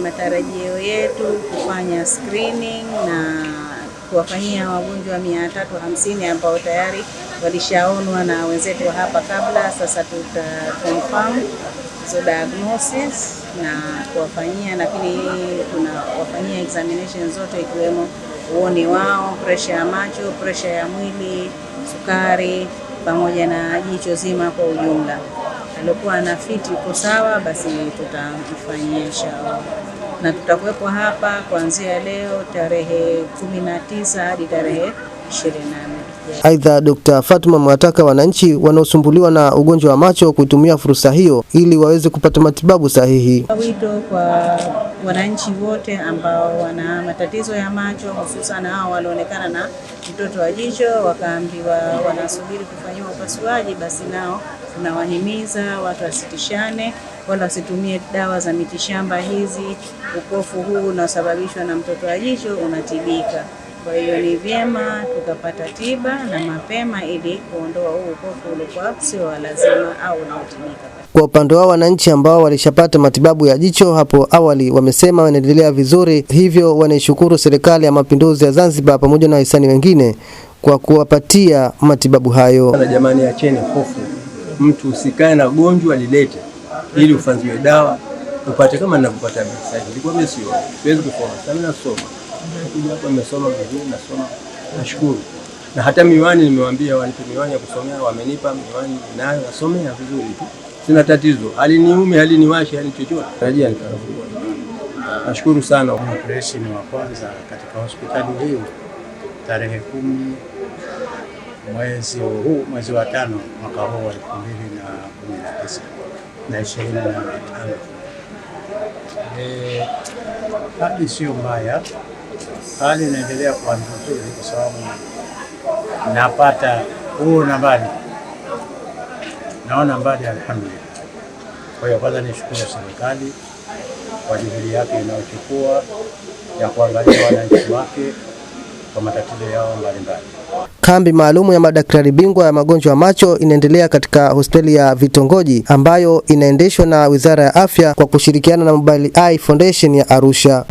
Matarajio yetu kufanya screening na kuwafanyia wagonjwa 350 ambao tayari walishaonwa na wenzetu hapa kabla. Sasa tuta confirm hizo diagnosis na kuwafanyia, lakini tunawafanyia examination zote ikiwemo uoni wao, presha ya macho, presha ya mwili, sukari pamoja na jicho zima kwa ujumla. Aliokuwa ana fit yuko sawa, basi tutamfanyia inshallah, na tutakuwepo hapa kuanzia leo tarehe 19 hadi tarehe 24. Aidha, Dr. Fatuma amewataka wananchi wanaosumbuliwa na ugonjwa wa macho kuitumia fursa hiyo ili waweze kupata matibabu sahihi. Wito kwa wananchi wote ambao wana matatizo ya macho, hususan hao walioonekana na mtoto wa jicho wakaambiwa wanasubiri kufanyiwa upasuaji, basi nao tunawahimiza watu wasitishane wala wasitumie dawa za mitishamba hizi. Upofu huu unaosababishwa na mtoto wa jicho unatibika. Kwa hiyo ni vyema tukapata tiba na mapema ili kuondoa huu upofu uliokuwa sio wa lazima au unaotibika. Kwa upande wao, wananchi ambao walishapata matibabu ya jicho hapo awali wamesema wanaendelea vizuri, hivyo wanaishukuru Serikali ya Mapinduzi ya Zanzibar pamoja na wahisani wengine kwa kuwapatia matibabu hayo. Na jamani, acheni hofu, mtu usikae na gonjwa lilete ili ufanyiwe dawa upate kama ninavyopata mimi sasa hivi. Nilikuwa mimi sio siwezi kusoma, sasa mimi nasoma, kuja hapa nimesoma vizuri, nasoma, nashukuru. Na hata miwani nimewaambia wanipe miwani ya kusomea, wamenipa miwani nayo nasomea vizuri tu, sina tatizo, haliniume, haliniwashi, hali chochote. Tarajia nitarafua. Nashukuru sana. Operesheni wa kwanza katika hospitali hii tarehe 10 mwezi huu, mwezi wa 5 mwaka huu wa 2019 na 25. Hali sio mbaya, hali inaendelea kuwa nzuri kwa sababu napata kuona mbali, naona mbali, alhamdulillah. Kwa hiyo kwanza nishukuru serikali kwa juhudi yake inayochukua ya kuangalia wananchi wake kwa matatizo yao mbalimbali. Kambi maalumu ya madaktari bingwa ya magonjwa ya macho inaendelea katika hospitali ya Vitongoji ambayo inaendeshwa na Wizara ya Afya kwa kushirikiana na Mobile Eye Foundation ya Arusha.